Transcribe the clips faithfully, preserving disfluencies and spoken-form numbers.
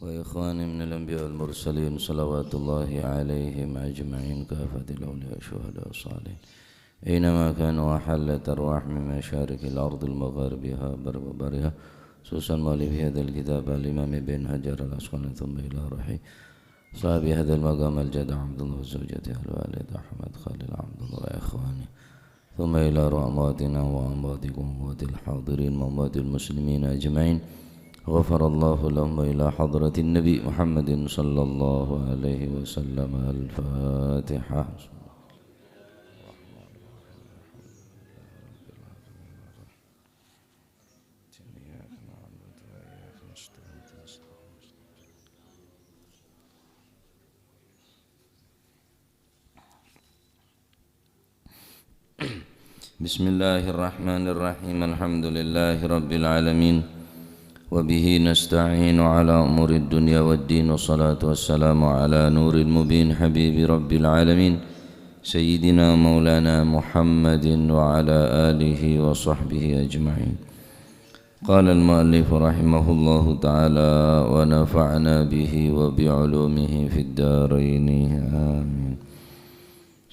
وإخواني من الأنبياء والمرسلين، صلوات الله عليهم أجمعين، كافة الأولياء الشهداء الصالحين، أينما كانوا وحلت أرواحهم من مشارق الأرض لمغاربها وبرها وبحرها، خصوصا مؤلف هذا الكتاب الإمام ابن حجر العسقلاني، ثم إلى روح صاحب هذا المقام الجد عبد الله وزوجته الوالد أحمد خليل عبد الله وإخوانه، ثم إلى روح أمواتنا وأمواتكم وأموات الحاضرين وأموات المسلمين أجمعين، غفر الله لهم، وإلى حضرة النبي محمد صلى الله عليه وسلم. الفاتحة. بسم الله الرحمن الرحيم. الحمد لله رب العالمين، وبه نستعين على أمور الدنيا والدين، والصلاة والسلام على نور المبين حبيب رب العالمين، سيدنا مولانا محمد وعلى آله وصحبه أجمعين. قال المؤلف رحمه الله تعالى ونفعنا به وبعلومه في الدارين، آمين.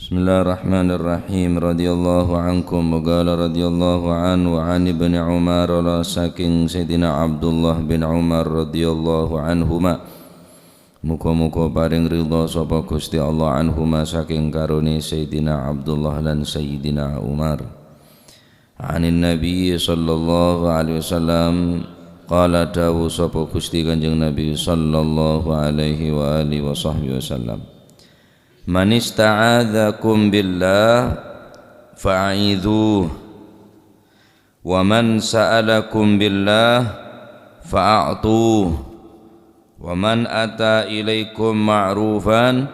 بسم الله الرحمن الرحيم. رضي الله عنكم، وقال رضي الله عنه، وعن ابن عمر، saking Sayyidina Abdullah bin Umar radhiyallahu anhuma. Muga-muga paring ridha sapa Gusti Allah anhuma saking karone Sayyidina Abdullah lan Sayyidina Umar. Anin Nabi sallallahu alaihi wasallam, qala, dawuh sapa Gusti Kanjeng Nabi sallallahu alaihi wa alihi wa sahbihi wasallam, "Man ista'adzakum billah fa'idzuh, wa man sa'alakum billah fa'atuh, wa man ata ilaikum ma'rufan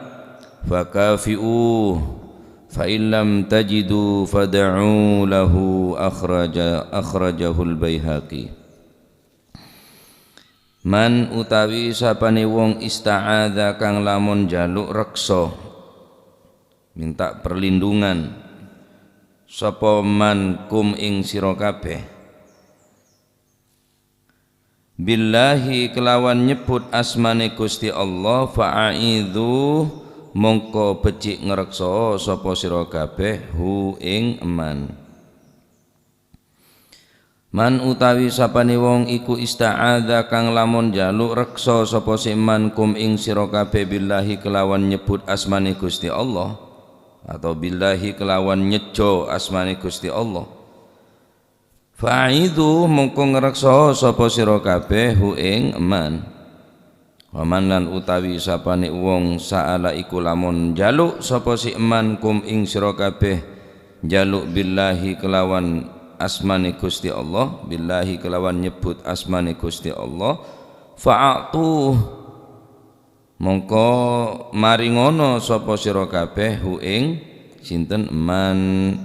fakafi'uh, fa in lam tajidu fad'u lahu." Akhraja-, akhrajahul Baihaqi. Man utawi sapane wong ista'adza kang lamun njaluk reksa, minta perlindungan, sapa man kum ing sira kabeh, billahi kelawan nyebbut asmane Gusti Allah, fa'idzu, mongko becik ngreksa sapa sira kabeh hu ing man. Man utawi sapane wong iku ista'adza kang lamun njaluk reksa sapa se man kum ing sira kabeh billahi kelawan nyebbut asmane Gusti Allah, atau billahi kelawan nyejjo asmane Gusti Allah. Fa'idzu, mongko ngreksa sapa sira kabeh hu ing man. Wa man lan utawi sapane wong sa'ala iku lamun njaluk sapa si man kum ing sira kabeh, njaluk billahi kelawan asmane Gusti Allah, billahi kelawan nyebbut asmane Gusti Allah, fa'atuh, mongko maringono sapa sira kabeh hu ing sinten man.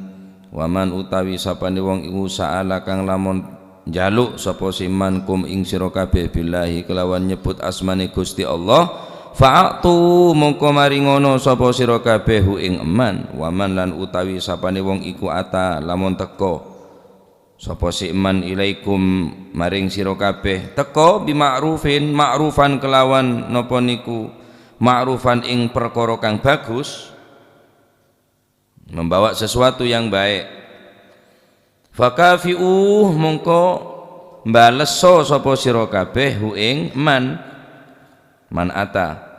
Wa man utawi sapane wong iku sa'ala kang lamun njaluk sapa si man kum ing sira kabeh billahi kelawan nyebbut asmane Gusti Allah, fa'atu, mongko maringono sapa sira kabeh hu ing man. Wa man lan utawi sapane wong iku ata lamun teka sapa si man ilaikum maring sira kabeh, teka bima'rufin, ma'rufan kelawan napa niku, ma'rufan ing perkara kang bagus, membawa sesuatu yang baik. Fakafi'uh, mongko baleso sapa sira kabeh hu ing man, man ata.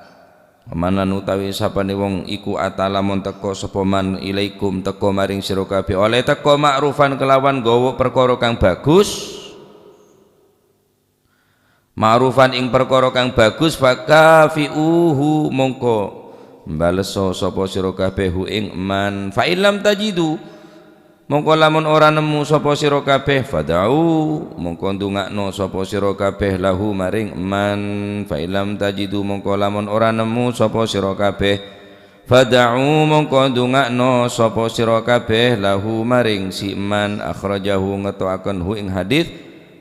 Wa man lan utawi sapane wong iku ata lamun teka sapa man ilaikum teka maring sira kabeh, oleh teka ma'rufan kelawan gawa perkara kang bagus. Ma'rufan ing perkara kang bagus, fakafi'uhu, mongko baleso sapa sira kabeh hu ing man. Fa illam tajidu, mongko lamun ora nemmo sapa sira kabeh, fad'u, mongko ndongakno sapa sira kabeh lahu maring man. Fa illam tajidu, mongko lamun ora nemmo sapa sira kabeh, fad'u, mongko ndongakno sapa sira kabeh lahu maring si man. Akhrajahu, ngeto'aken hu ing hadis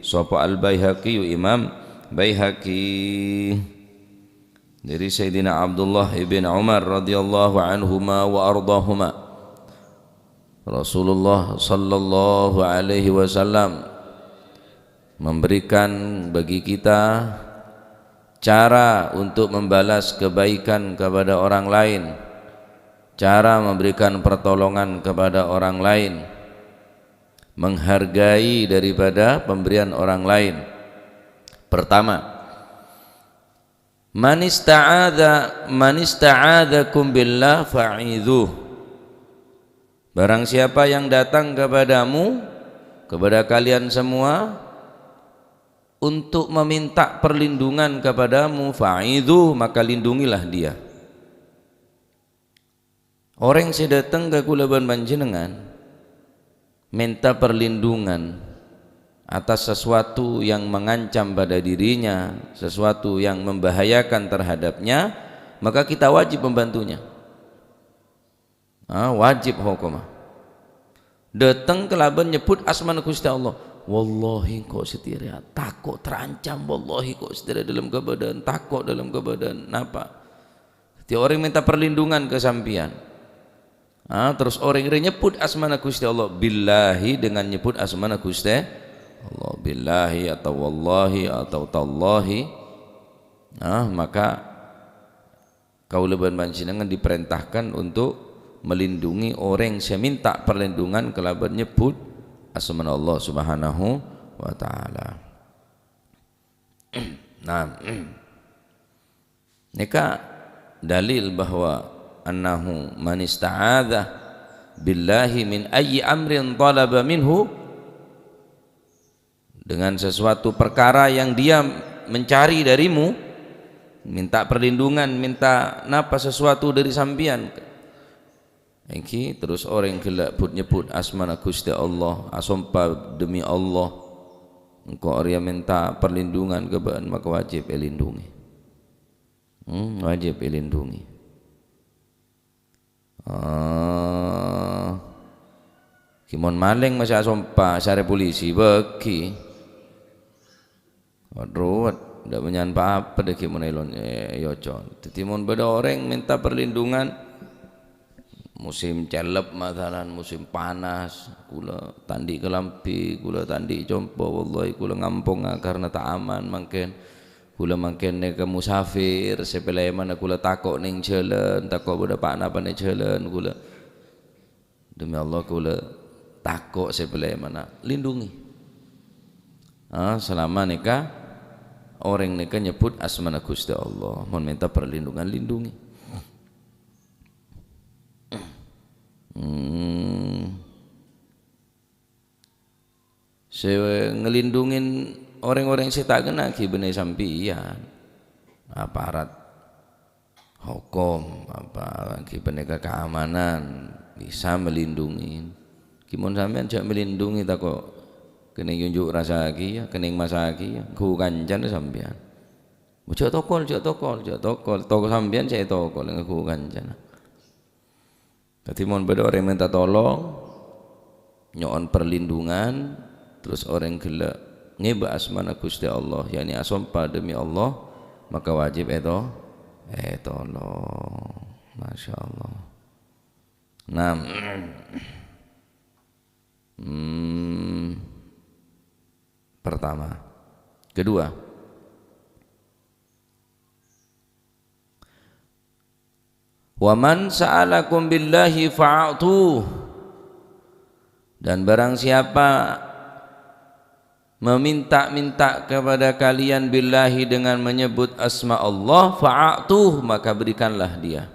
sapa Al-Baihaqi, Imam Baihaqi. Dari Sayyidina Abdullah ibn Umar radhiyallahu anhuma wa ardahuma. Rasulullah sallallahu alaihi wasallam memberikan bagi kita Cara untuk membalas kebaikan kepada orang lain, cara memberikan pertolongan kepada orang lain, menghargai daripada pemberian orang lain. Pertama, "Man ista'adza, man ista'adzakum billah fa'idzuh." Barang siapa yang datang kepadamu, kepada kalian semua, untuk meminta perlindungan kepadamu, fa'idzuh, maka lindungilah dia. Orèng sè dâteng ka kaulâ bân panjhennengngan mènta perlindungan atas sesuatu yang mengancam pada dirinya, sesuatu yang membahayakan terhadapnya, maka kita wajib membantunya. Ah, wajib hokomma. Dâteng kalabân nyebbhut asmana Ghustè Allah. "Wallahi, engko' satèya tako' terancam. Wallahi, engko' satèya dâlem kabâdâ'ân, tako' dâlem kabâdâ'ân." Napa? Dhâddhi orèng mènta perlindungan ka sampèyan. Ah, terros orèng rè nyebbhut asmana Ghustè Allah. Billahi, dengan nyebbhut asmana Ghustè Allah. Billahi atau wallahi atau tallahi. Ah, maka kaulâ bân panjhennengngan diperintahkan untuk melindungi orèng sè mènta perlindungan kalabân nyebbhut asmana Allah Subhanahu wa Ta'ala. Nah, nèka dalil bahwa annahu man ista'adza billahi min ayyi amrin talaba minhu, dengan sesuatu perkara yang dia mencari darimu, mènta perlindungan, mènta napa sesuatu dâri sampèyan. Èngghi, terros orèng ghellâ' bhut-nyebbhut asmana Ghustè Allah, asompa demi Allah, engko' rèya mènta perlindungan ka bâ'na, maka wajib èlindungi. Hmm, wajib èlindungi. Ah, ghi mon malèng masè asompa, sarè polisi, bâghi. Wat-ruwet, ta' bânnya'an pa-apa dhâggi' mon èlon-, è-, èocol. Dhâddhi, mon bâdâ orèng mènta perlindungan, musim cellep, masalan, musim panas, "Kaulâ ta' andi' kalambhi, kaulâ ta' andi' compo, wallahi, kaulâ ngamponga karna ta' aman mangkèn. Kaulâ mangkèn nèka musafir, sè palèmana kaulâ tako' neng jhâlân, tako' bâdâ pa-napa neng jhâlân, kaulâ." Demi Allah, kaulâ tako' sè palèmana. Lindungi. Ah, salama nèka, orèng nèka nyebbhut asmana Ghustè Allah. Mon mènta perlindungan, lindungi. Hmm. Sè ngelindungin orèng-orèng sè ta' kènè' ghi' bânnè sampèyan. Aparat hokom, apa, ghi' panèka keamanan, bisa melindungi. Ghi' mon sampèyan jhâ' melindungi tako' kènè' nyunjuk rasa kèya, kènè' masa kèya, ghu kancana sampèyan. Jhâ' tokol, jhâ' tokol, jhâ' tokol. Toko sampèyan sè ètokol, ghu kancana. Dhâddhi, mon bâdâ orèng mènta tolong, nyo'on perlindungan, terros orèng ghellâ' ngèbâ asmana Ghustè Allah, yakni asompa demi Allah, maka wajib èto-, ètolong. Masya Allah. Nah, hmm, pertama. Kedua, "Wa man sa'alakum billahi fa'atuh." Dan barang siapa meminta-minta kepada kalian billahi, dengan menyebut asma Allah, fa'atuh, maka berikanlah dia.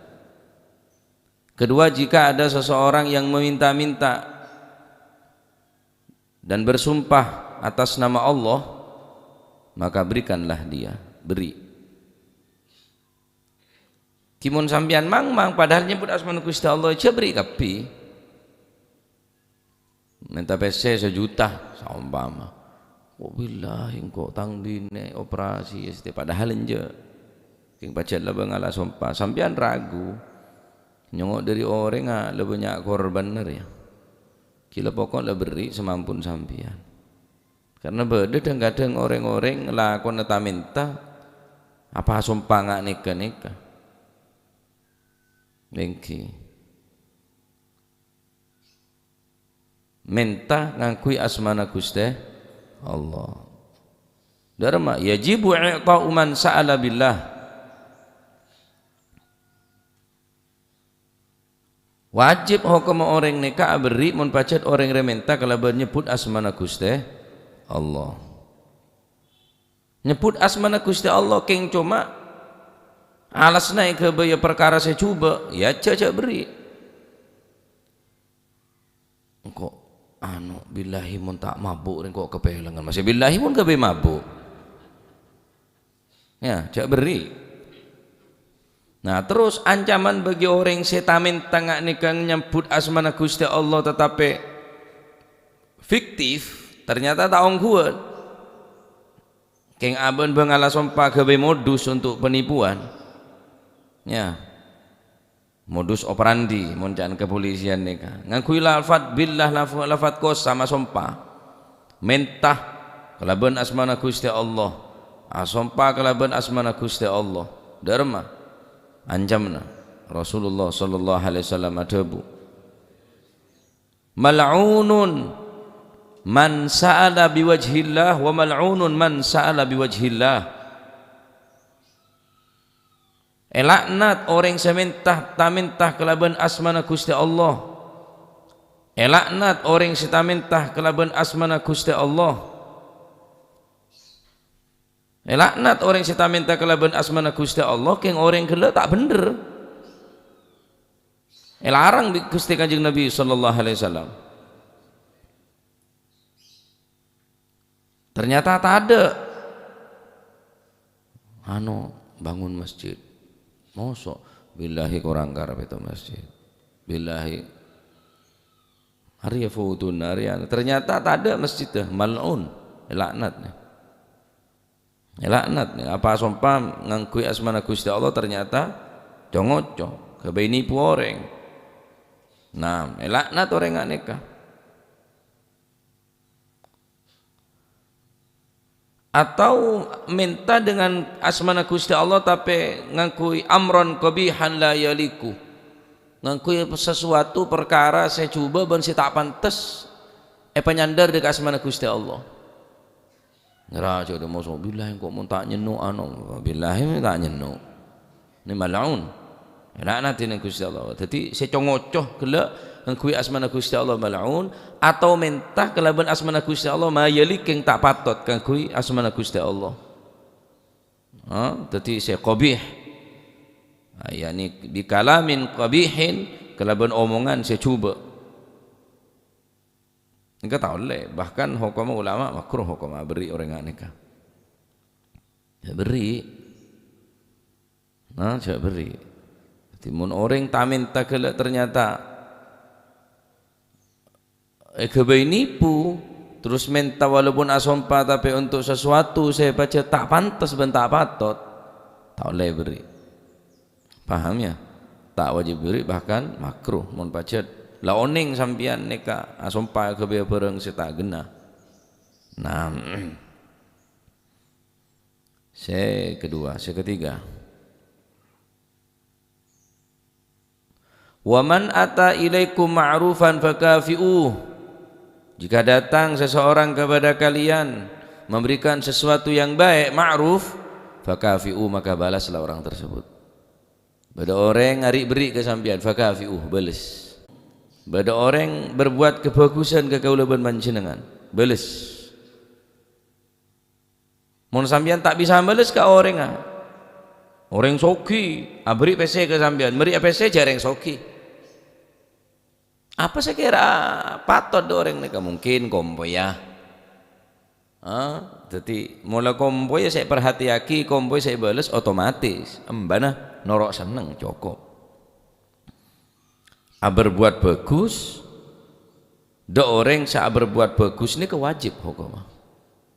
Kedua, jika ada seseorang yang meminta-minta dan bersumpah atas nama Allah, maka berikanlah dia, beri. Ghi' mon sampèyan mang-mang, padahal nyebbhut asmana Ghustè Allah, jhâ' beri kabbhi. Mènta pèssè sajuta, saompama. "Wabillahi, engko' tang binè' operasi, padahal enjâ'." Kèng pajhât la bângalla sompa. Sampèyan ragu. Nyongngo' dâri orèng, ah, la bânnya' korbanna rèya. Ghi' la pokok la berri' samampun sampèyan. Karna bâdâ dhâng-kadhâng orèng-orèng lakona ta-mènta, apa sompa nga' nèka-nèka. Èngghi. Mènta ngangghuy asmana Ghustè Allah. Dâremma, yajibu i'ta'u man sa'ala billah. Wajib hokomma orèng nèka aberri' mon pajhât orèng rè mènta kalabân nyebbhut asmana Ghustè Allah. Nyebbhut asmana Ghustè Allah kèng coma alasna èghâbâyâ parkara sè jhubâ', yâ jhâ', jhâ' berri'. Engko', anu, billahi mon ta' mabuk rè engko' kapèlengan. Masè billahi mon ghâbây mabuk. Yâ, jhâ' berri'. Nah, terros ancaman bagi orèng sè ta-mènta nga' nèka nyebbhut asmana Ghustè Allah tatapè fiktif, ternyata ta' ongghuwân. Kèng abân bângalla sompa ghâbây modus untuk penipuan. Yâ. Modus operandi, mon ca'na kapolisian nèka. Ngangghuy lafat billah, laf-, lafat qasam asompa. Mènta kalabân asmana Ghustè Allah. Asompa kalabân asmana Ghustè Allah. Dâremma? Ancamna. Rasulullah sallallahu alaihi wasallam adhâbu, "Mal'unun man sa'ala biwajhillah wa mal'unun man sa'ala biwajhillah." Èlaknat orèng sè mènta, ta-mènta kalabân asmana Ghustè Allah. Èlaknat orèng sè ta-mènta kalabân asmana Ghustè Allah. Èlaknat orèng sè ta-mènta kalabân asmana Ghustè Allah, kèng orèng ghellâ' ta' bhendher. Èlarang bi' Ghustè Kanjeng Nabi sallallahu alaihi wasallam. Ternyata tadâ'. Anu, bangun masjid. Mosok, billahi korang karep itu masjid. Billahi. Arèya fudun, arèya. Ternyata tadâ' masjidda, mal'un. Èlaknat, nè. Èlaknat, nè. Apa sompa ngangghuy asmana Ghustè Allah ternyata co-ngoco, ghâbây nipu orèng. Nah, èlaknat orèng nga' nèka. Atau mènta dengan asmana Ghustè Allah tapè ngangghuy amron qabihan la yaliqu. Ngangghuy sesuatu parkara sè jhubâ' bân sè ta' pantes èpanyandâr dâ' ka asmana Ghustè Allah. Ngèra jhâ' dâ' moso, "Billahi engko' mon ta' nyenno' ano." Billahi ta' nyenno'. Nè mal'un. Èlaknat dâ' Ghustè Allah. Dhâddhi sè co-ngoco ghellâ' ngangghuy asmana Ghustè Allah mal'un, atau mènta kalabân asmana Ghustè Allah ma yaliq kèng ta' patot ngangghuy asmana Ghustè Allah. Ha? Dhâddhi sè qabih. Ah, yakni bikalamin qabihin, kalabân omongan sè jhubâ'. Nèka ta' ollè, bahkan hokomma ulama makruh hokomma aberri' orèng nga' nèka. Jhâ' berri'. Nah, jhâ' berri'. Dhâddhi, mon orèng ta-mènta ghellâ' ternyata èghâbây nipu, terros mènta walaupun asompa tapè onto' sesuatu sè pajhât ta' pantes bân ta' patot, ta' ollè èberri'. Paham, ya? Ta' wajib berri', bahkan makruh mon pajhât la onèng sampèyan nèka asompa ghâbây bhârâng sè ta' ghenna. Nah, sè kedua, sè ketiga. "Wa man ata ilaikum ma'rufan fakafi'uh." Jika datang seseorang kepada kalian memberikan sesuatu yang baik, ma'ruf, fakafi'u, maka balaslah orang tersebut. Bâdâ orèng arè' berri' ka sampèyan, fakafi'u, bâles. Bâdâ orèng berbuat kebagusan ka kaulâ bân panjhennengan, bâles. Mon sampèyan ta' bisa bâles ka orèngnga, orèng soghi aberri' pèssè ka sampèyan, berri' pèssè jhâ' rèng soghi. Apa sè kèra patot dâ' orèng nèka? Mungkin kompoyya. Ah, dhâddhi, mola kompoyya sè èparhatèyaghi, kompoyya sè èbâles, otomatis embhâna noro' senneng, cokop. Aberbuat bagus, dâ' orèng sè aberbuat bagus nèka wajib hokomma.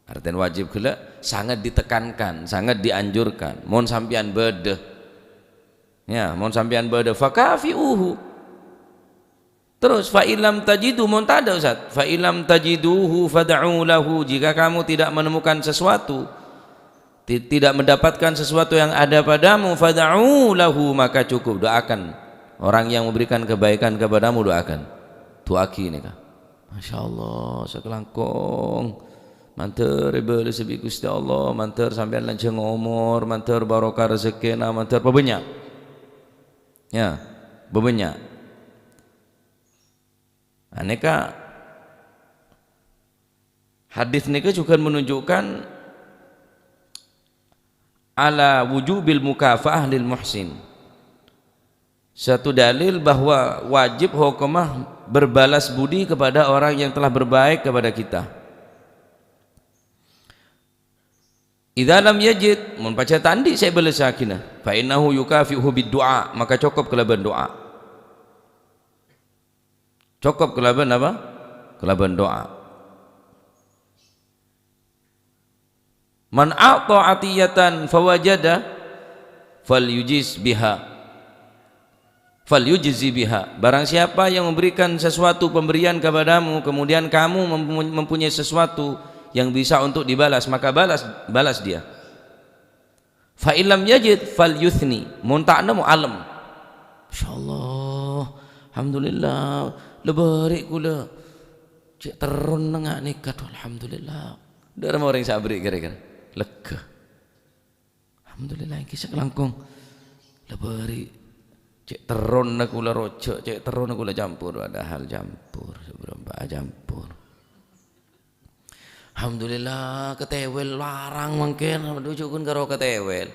Artèna wajib ghellâ' sangat ditekankan, sangat dianjurkan. Mon sampèyan bâdâ, ya, mon sampèyan bâdâ, fakafi'uhu. Terros, fa illam tajidu, mon tadâ', Ustaz. Fa illam tajiduhu fad'u lahu. Jika kamu tidak menemukan sesuatu, ti-, tidak mendapatkan sesuatu yang ada padamu, fad'u lahu, maka cukup doakan. Orang yang memberikan kebaikan kepadamu, doakan. Du'aaghi nèka. Masya Allah, sakalangkong. Mandhâr èbâlâs bi' Ghustè Allah, mandhâr sampèyan lanjhâng omor, mandhâr barokah rejekkèna, mandhâr pabânnya'. Ya, pabânnya'. Nah, nèka, hadis nèka jhughân menunjukkan ala wujubil mukafaah lil muhsin. Satu dalil bahwa wajib hukumah berbalas budi kepada orang yang telah berbaik kepada kita. Idza lam yajid, mon pajhât ta' andi' sè èbâlâssaghina, fa innahu yukafi'uhu bid du'a, maka cokop kalabân du'a. Cokop kalabân apa? Kalabân du'a. "Man a'ta atiyatan fawajada, falyujiz biha, falyujzi biha." Barang siapa yang memberikan sesuatu pemberian kepadamu, kemudian kamu mempu-, mempunyai sesuatu yang bisa untuk dibalas, maka balas, balas dia. "Fa illam yajid falyutsni." Mon ta' nemmo, alem. "Masyaallah, alhamdulillah, la bâri' kaulâ. Cè' terrona nga' nèka, alhamdulillah." Dhâ' remma orèng sè aberri' kèra-kèra? Lega. "Alhamdulillah, ènggi sakalangkong. La bâri' cè' terrona kaulâ rojhâ, cè' terrona kaulâ campur, padahal campur, sabrâmpa campur." Alhamdulillah, katèwèl larang mangkèn, aduh, jhughân karo katèwèl.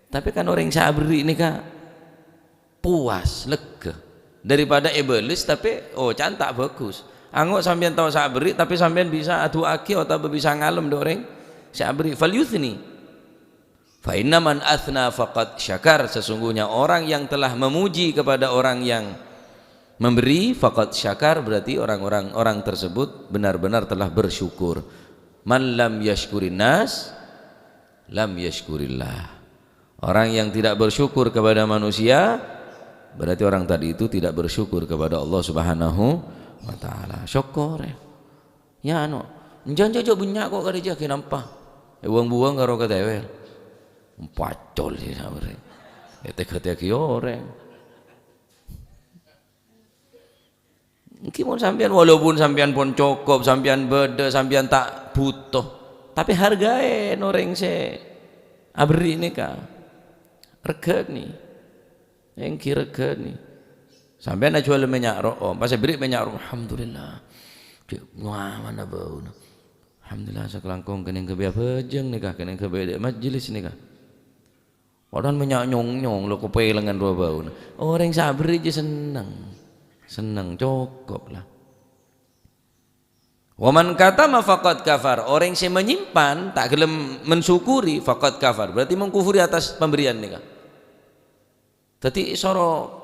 Tapè kan orèng sè aberri' nèka puas, lega. Daripada èbâlâs, tapè, oh, can ta' bhâghus. Anggo' sampèyan tao sè aberri', tapè sampèyan bisa adu'aaghi otabâ bisa ngalem dâ' orèng sè aberri', falyutsni. "Fa inna man atsna faqad syakar." Sesungguhnya orang yang telah memuji kepada orang yang memberi, faqad syakar, berarti orang-orang, orang tersebut benar-benar telah bersyukur. "Man lam yashkurin nas, lam yashkurillah." Orang yang tidak bersyukur kepada manusia, berarti orang tadi itu tidak bersyukur kepada Allah Subhanahu wa Ta'ala. Syukur, ya. Ya, anu, enjâ'-enjâ' jhâ' bânnya' ko' kadhâjâ ghi' nampa. Èbuwâng-buwâng karo katèwèl. Pacol sè sabarè. Ètega-tegi orèng. Ènggi mon sampèyan, walaupun sampèyan pon cokop, sampèyan bâdâ, sampèyan ta' buto, tapè hargaè orèng sè aberri' nèka. Règhâni. Ènggi règhâni. Sampèyan ajhuwâl mènnya' ro'om, pas èberri' mènnya' ro'om, "Alhamdulillah. Cè' nyamanna bâuna. Alhamdulillah, sakalangkong kennèng ghâbây abhâjâng nèka, kennèng ghâbây dâ' majlis nèka." Padahal mènnya' nyong-nyong lo' kapèlengan rowa bâuna. Orèng sè aberri' jiyâ senneng. Senneng, cokop la. "Wa man katama faqad kafar." Orèng sè menyimpan, ta' gelem mensyukuri, faqad kafar. Berarti mengkufuri atas pemberian nèka. Dhâddhi soro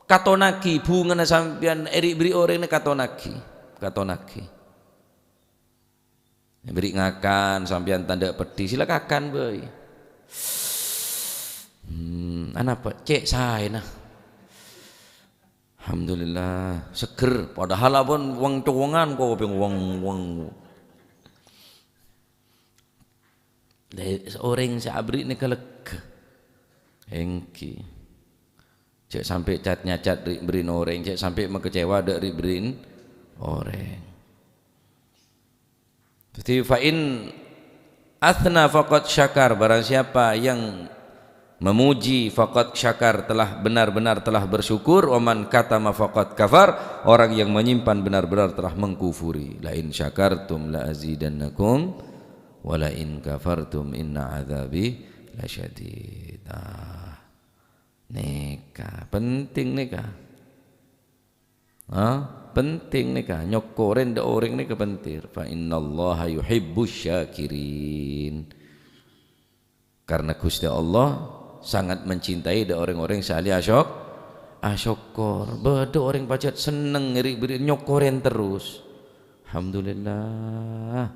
katonaghi bhungana sampèyan èri'-berri' orèng nèka katonaghi. Katonaghi. Èberri' ngakan, sampèyan tandhâ' peddhi, sila kakan bhâi. Hmm, anapa? Cè' saèna. Alhamdulillah, seger. Padahal ampon weng-cowèngan kok, weng-weng. Lha, orèng sè aberri' nèka lega. Ènggi. Cè' sampè' cat-nyacat ri'-, berri'na orèng, cè' sampè' makecewa dâ' ri'-, berri'na orèng. Jadi, "Fa in atsna faqad syakar," barang siapa yang memuji, faqad syakar, telah benar-benar telah bersyukur, "Wa man katama faqad kafar," orang yang menyimpan benar-benar telah mengkufuri. "La in syakartum la azidannakum, wa la in kafartum inna adzabi lasyadid." Ah, nèka, penting nèka. Ha? Penting nèka, nyokkorè dâ' orèng nèka penting. "Fa innallaha yuhibbus syakirin." Karena Gusti Allah sangat mencintai dâ' orèng-orèng sè ahli asyok-, asokkor. Bâdâ orèng pajhât senneng ngèrè' bherri' nyokkorè terros. "Alhamdulillah.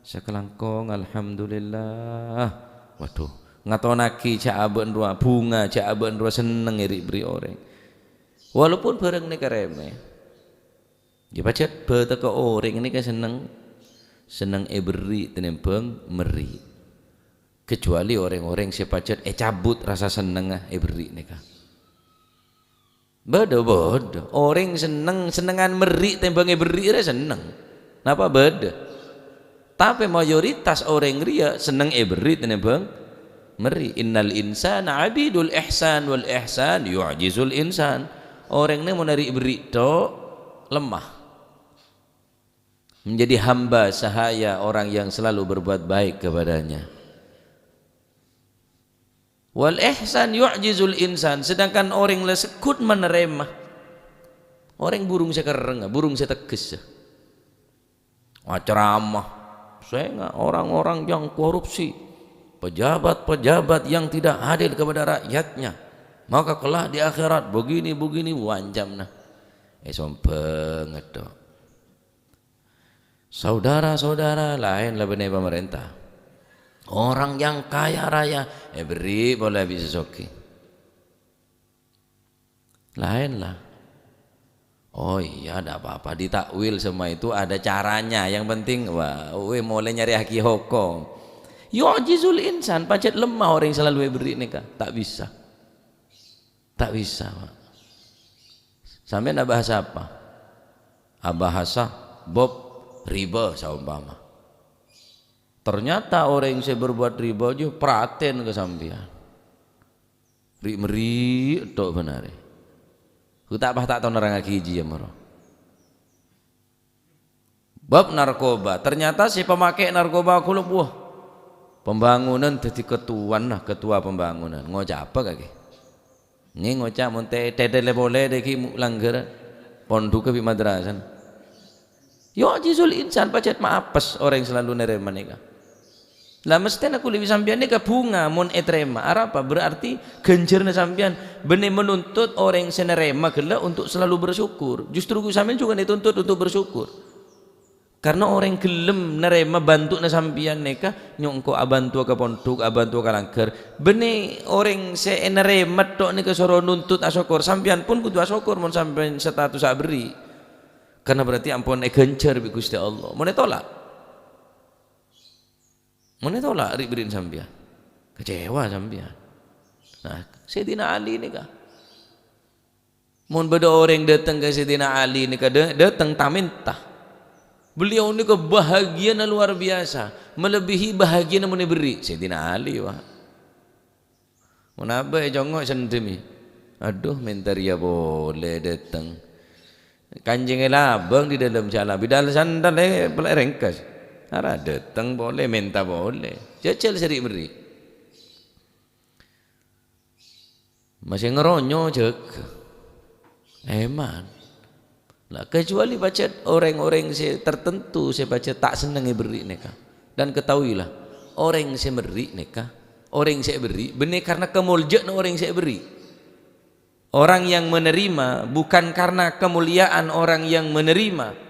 Sakalangkong, alhamdulillah." Waduh, ngatonaghi jhâ' abâ'na rowa, bhunga jhâ' abâ'na rowa senneng ngèrè' bherri' orèng. Walaupun bhârâng nèka remeh. Ya, pajhât bâdâ ka orèng nèka senneng, senneng èbherri' tènèmbhâng merri'. Kecuali orèng-orèng sè pajhât ècabut rasa sennengnga èbherri' nèka. Bâdâ, bâdâ. Orèng senneng, sennengngan merri' tèmbhâng èbherri' rè senneng. Napa bâdâ? Tapè mayoritas orèng rèya senneng èberri' tènèmbhâng merri'. "Innal insana abidul ihsan wal ihsan yu'jizul insan." Orèng nè mon arè' berri' tok, lemah. Menjadi hamba sahaya orang yang selalu berbuat baik kepadanya. "Wal ihsan yu'jizul insan," sedangkan orèng la segghut manarèma. Orèng burung sè kerreng, burung sè teggessa. Acerama, "Sènga' orang-orang yang korupsi, pejabat-pejabat yang tidak adil kepada rakyatnya, maka kelak di akhirat begini-begini," wancamna. Èsombhângnga tok. Saudara-saudara laèn la bânnè pamarènta. Orang yang kaya raya, èberri' polè bi' sè soghi. Laèn la. Oh iya, ndak apa-apa. Ditakwil semua itu ada caranya. Yang penting, wah, wè molè nyarèyaghi hokom. Yu'jizul insan, pajhât lemah orèng sè selalu èberri' nèka. Ta' bisa. Ta' bisa, Pak. Sampèyan abahas apa? Abahasa bab riba, saompama. Ternyata orèng sè berbuat riba jiyâ pratèn ka sampèyan. Ri'-merri' tok bân arè. Ku ta' pas ta' tao nerrangngaghi jiyâ moro. Bab narkoba, ternyata sè pamakè narkoba kulâ, wah, pembangunan dhâddhi ketuana, ketua pembangunan. Ngoca' apa kakè? Ngè ngoca' mon tè-, tètèlè polè dhâggi' mu-, langghâr pondhughâ bi' madrasana. Yu'jizul insan, pajhât maapes orèng selalu narèma nèka. La, mesthèna kulâ bi' sampèyan nèka bhunga mon ètarèma. Arapa? Berarti ghânjhârânna sampèyan bânnè menuntut orèng sè narèma ghellâ' untuk selalu bersyukur. Justru sampèyan jhughân ètuntut untuk bersyukur. Karena orèng ghellem narèma bantu'na sampèyan nèka, nyongko' abhântowa ka pondhuk, abhântowa ka langghâr. Bânnè orèng sè ènarèma tok nèka soro nuntut asokkor. Sampèyan pon kodhu asokkor mon sampèyan statussa aberri'. Karena berarti ampon èghânjhâr bi' Ghustè Allah. Mon ètola'? Mon ètola' ri'-berri'na sampèyan, kecewa sampèyan. Nah, Sayyidina Ali nèka. Mon bâdâ orèng dâteng ka Sayyidina Ali nèka, dâ-, dâteng ta' mènta. Beliau nèka bahagiana luar biasa, melebihi bahagiana mon èberri'. Sayyidina Ali, Pak. Mon abâ' ècongngo' sendhem, "Adhu, mènta rèya polè dâteng. Kancèngngè labâng di dâlem jhâlân, bidal sandal è pèlè' rèngkes. Ara dâteng polè, mènta polè. Jhâjhâl sè ri'-berri'." Masè ngeronyo jâgâ. Eman. Lah, kecuali pajhât orèng-orèng sè tertentu sè pajhât ta' senneng èberri' nèka. Dan ketahuilah, orèng sè merri' nèka, orèng sè èberri', bânnè karena kamoljâ'na orèng sè èberri'. Orang yang menerima bukan karena kemuliaan orang yang menerima,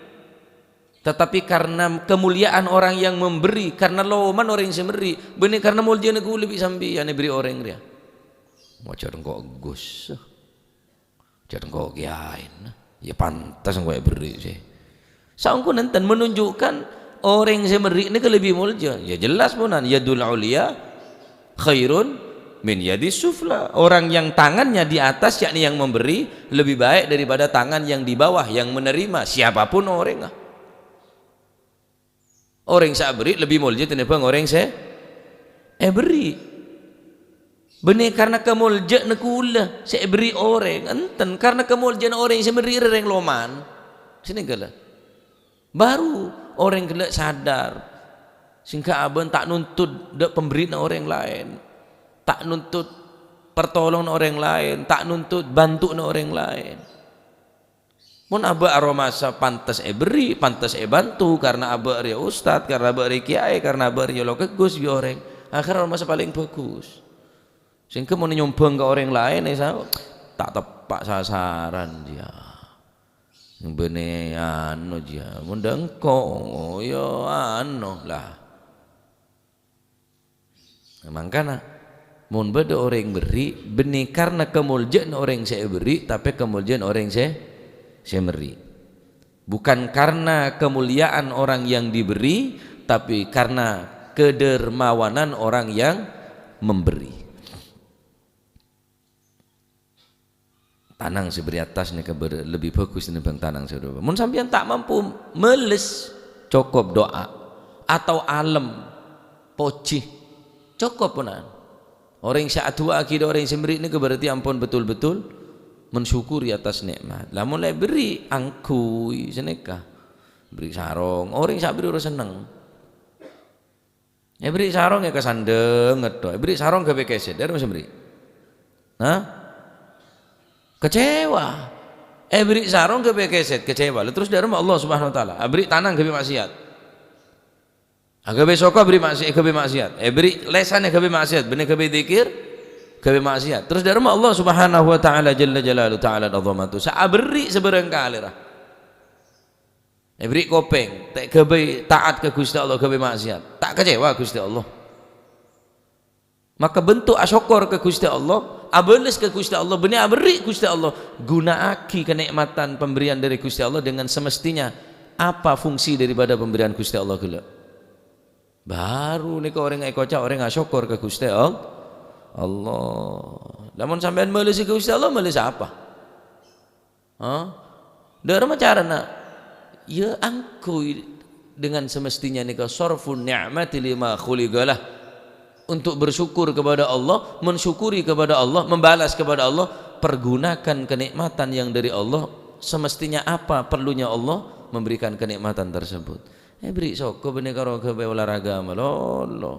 tetapi karena kemuliaan orang yang memberi, karena loman orèng sè merri', bânnè karena moljâna kulâ bi' sampèyan èberri' orèng rèya. Maca engko' Gus. Jhât engko' kèyaèna, ya pantes engko' èberri' sè. Saongghuna enten menunjukkan orèng sè merri' nèka lebbi molja. Ya jelas, ponan, yadul ulya khairun min yadis sufla. Orang yang tangannya di atas, yakni yang memberi, lebih baik daripada tangan yang di bawah, yang menerima, siapapun orèngnga. Orèng sè aberri' lebbi molja tènèmbhâng orèng sè èberri'. Bânnè karna kamoljâ'na kulâ sè èberri' orèng, enten, karna kamoljâ'na orèng sè merri' rèng loman. Sènèngghâllâ. Baru orèng ghellâ' sadar. Sèngghâ abâ' ta' nuntut dâ' pemberri'na orèng laèn. Ta' nuntut pertolonganna orèng laèn, ta' nuntut bantu'na orèng laèn. Mon abâ' aromasa pantes èberri', pantes èbantu, karna abâ' rèya ustad, karna abâ' rèya kèyaè, karna abâ' rèya lo' kaggus bi' orèng, akhèr aromasa palèng bhâghus. Sèngghâ mon nyombhâng ka orèng laèn, èsa-, ta' teppa' sasaran, jiyâ. Bânnè anu, jiyâ. Mon dâ' engko', ya anu, lah. Mangkana, mon bâdâ orèng berri', bânnè karna kamoljâ'na orèng sè èberri', tapè kamoljâ'na orèng sè, sè merri'. Bukan karna kemuliaan orang yang diberi, tapi karna kedermawanan orang yang memberi. Tanang sè bâri' attas nèka bâr-, lebbi bhâghus tènèmbhâng tanang sè bâri' bâbâ. Mon sampèyan ta' mampu mèles, cokop du'a. atau alem, pojhi, cokop ponapa. Orèng sè adu'aaghi dâ' orèng sè mèbèrri' nèka berarti ampon betul-betul mensyukuri atas nikmat. Lamon la èbèrri' angghuy sanèka, bèrri' sarong, orèng sè abèrri' ora senneng. Èbèrri' sarong ya kasandhâng ngetto, èbèrri' sarong ghâbây kèsèt, dâ'ramma sè mèbèrri'? Hah? Kecewa. Èbèrri' sarong ghâbây kèsèt, kecewa. Lah terros dâ'ramma Allah Subhanahu wa Ta'ala? Abèrri' tanang ghâbây maksiat. Aghâbây soko abèrri' maksi-, ghâbây maksiat. Èbèrri' lèsan ghâbây maksiat, bânnè ghâbây dzikir, ghâbây maksiat. Terros dâ'ramma Allah Subhanahu wa Ta'ala jalla jalaluhu ta'ala 'azamatuhu? Sè abèrri' sabârâng kalè ra. Èbèrri' kopèng, ta' ghâbây taat ka Ghustè Allah, ghâbây maksiat. Ta' kecewa Ghustè Allah. Maka bentuk asokkor ka Ghustè Allah, abâles ka Ghustè Allah, bânnè aberri' Ghustè Allah. Ghuna'aghi kanè'matan pemberian dâri Ghustè Allah dengan semestinya apa fungsi daripada pemberian Ghustè Allah ghellâ'. Baru nèka orèng èkoca' orèng asokkor ka Ghustè All-, Allah. Lamon sampèyan mabâlessi ka Ghustè Allah, mabâles apa? Hah? Dâ'ramma carana? Ya, angghuy dengan semestinya nèka sharfun ni'mati lima khuliqalah. Untuk bersyukur kepada Allah, mensyukuri kepada Allah, membalas kepada Allah, pergunakan kenikmatan yang dari Allah. Semestinya apa perlunya Allah memberikan kenikmatan tersebut? Èbèrri' soko bânnè karo ghâbây olahraga malolo.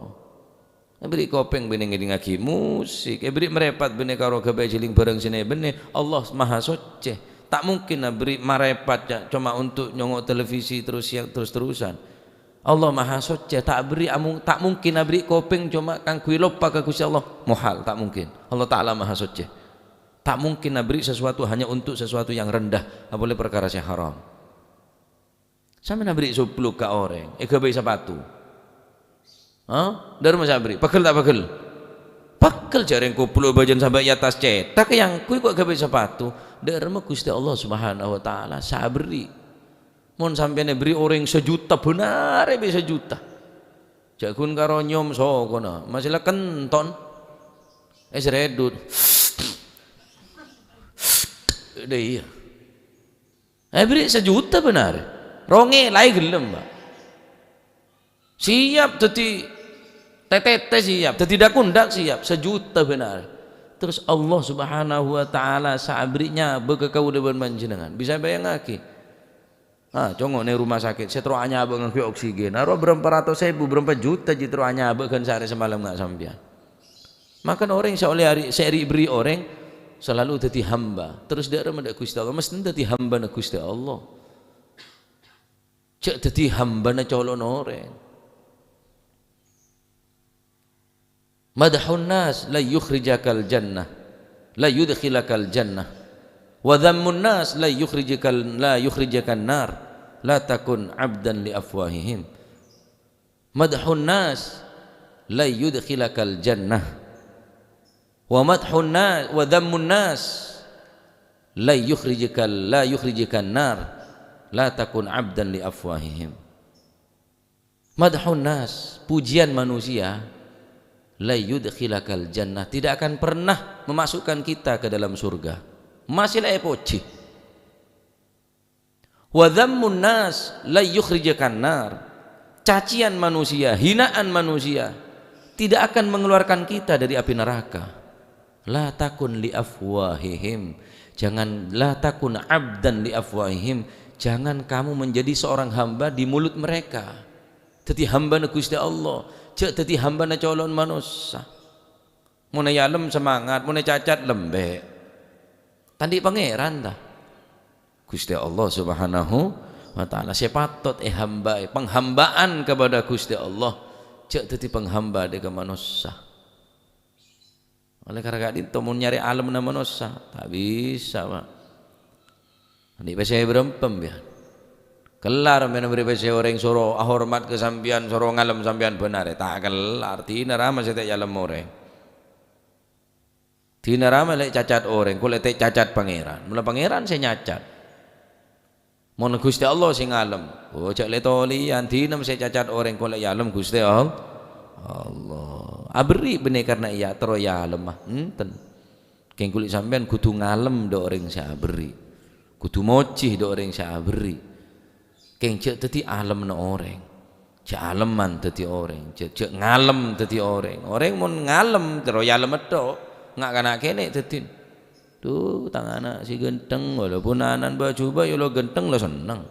Èbèrri' kopèng bânnè ngèdingngaghi musik, èbèrri' marèpat bânnè karo ghâbây jhâling bhârâng sè nè-, bânnè. Allah Maha Soccè. Ta' mungkin abèrri' marèpat ca-, coma untuk nyongo' televisi terros sèyang terros-terrosan. Allah Maha Soccè, ta' abèrri' amung-, ta' mungkin abèrri' kopèng coma kaangghuy loppa ka Ghustè Allah. Muhal, ta' mungkin. Allah Ta'ala Maha Soccè. Ta' mungkin abèrri' sesuatu hanya untuk sesuatu yang rendah, apolè parkara sè haram. Sampèyan abèrri' sobluk ka orèng, èghâbây sapatu. Hah? Dâ'ramma sè abèrri'? Pegghel ta' pegghel? Pegghel, jhâ' rèng koblu bâjâna sampè' è attas cèthak, èangghuy kok ghâbây sapatu. Dâ'ramma Ghustè Allah Subhanahu wa Ta'ala sè abèrri'. Mon sampèyan èbèrri' orèng sajuta, bhunarè bi' sajuta. Jhâ' ghun karo nyom sokona, masè la kenton. Èsrèdut. Dâ' iyâ. Èbèrri' sajuta bhunarè. Rongèlaè ghellem, Pak. Siap dhâddhi tè-tètè siap, dhâddhi dhâk-ondhâk siap, sajuta bhunarè. Terros Allah Subhanahu wa Ta'ala sè abèrri' nyabâ ka kaulâ bân panjhennengngan. Bisa bâjângaghi. Ah, congo' neng rumah sakit, sè terro anyabâ ngangghuy oksigen. Aro bârâmpa ratos èbu, bârâmpa juta jiyâ terro anyabâ ghân saarè samalem nga' sampèyan. Maka orèng sè ollè ari-, sè ri-, èbèrri' orèng selalu dhâddhi hamba. Terros dâ'ramma dâ' Ghustè Allah, mestèna dhâddhi hambana Ghustè Allah. Jhâ' dhâddhi hambana colo'na orèng. Madhun nas la yukhrijakal jannah, la yudkhilakal jannah. Wa dzammun nas la yukhrijikal, la yukhrijakan nar. La takun abdan li afwahihim. Madhun nas la yudkhilakal jannah. Wa madhun nas, wa dzammun nas la yukhrijikal, la yukhrijikan nar. La takun abdan li afwahihim. Madhun nas, pujian manusia, la yudkhilakal jannah, tidak akan pernah memasukkan kita ke dalam surga. Masih la èpojhi. Wa dzammun nas la yukhrijakan nar. Cacian manusia, hinaan manusia tidak akan mengeluarkan kita dari api neraka. La takun li afwahihim. Jangan, la takun abdan li afwahihim. Jangan kamu menjadi seorang hamba di mulut mereka. Dhâddhi hambana Ghustè Allah, jhâ' dhâddhi hambana colo'na manossa. Mon è ḍâlem semangat, mon è cacat lembek. Ta' anḍi' Pangèran, ta? Ghustè Allah Subhanahu wa Ta'ala sè patot èhambaè, penghambaan kepada Ghustè Allah, jhâ' dhâddhi penghamba dâ' ka manossa. Oleh karana ka'ḍinto mon nyarè alemma manossa, ta' bisa, Pak. Anḍi' pèssè bârâmpa, sampèyan. Kellar mèna bâri' pèssè orèng soro ahormat ka sampèyan, soro ngalem sampèyan bhunarè, ta' kellar. Dhina rama sè ta' èalem orèng. Dhina rama lè' cacat orèng, kol lè' ta' cacat Pangèran. Mula Pangèran sè nyacat. Mon Ghustè Allah sè ngalem, oh, jhâ' lè-tolèyan, dhina sè cacat orèng kol èalem Ghustè All-, Allah. Aberri' bânnè karna iyâ terro èalem, ah, enten. Kèng kulâ sampèyan kodhu ngalem dâ' orèng sè aberri'. Kodhu mojhi dâ' orèng sè aberri'. Kèng jhâ' dhâddhi alemma orèng. Jhâ' aleman dhâddhi orèng, jhâ', jhâ' ngalem dhâddhi orèng. Orèng mon ngalem, terro èalem ètto', nga'-kana' kènè' dhâddhina. Dhu, tang ana' sè ghântheng, walaupun ana'na bâ-jubâ', ya la ghântheng la senneng.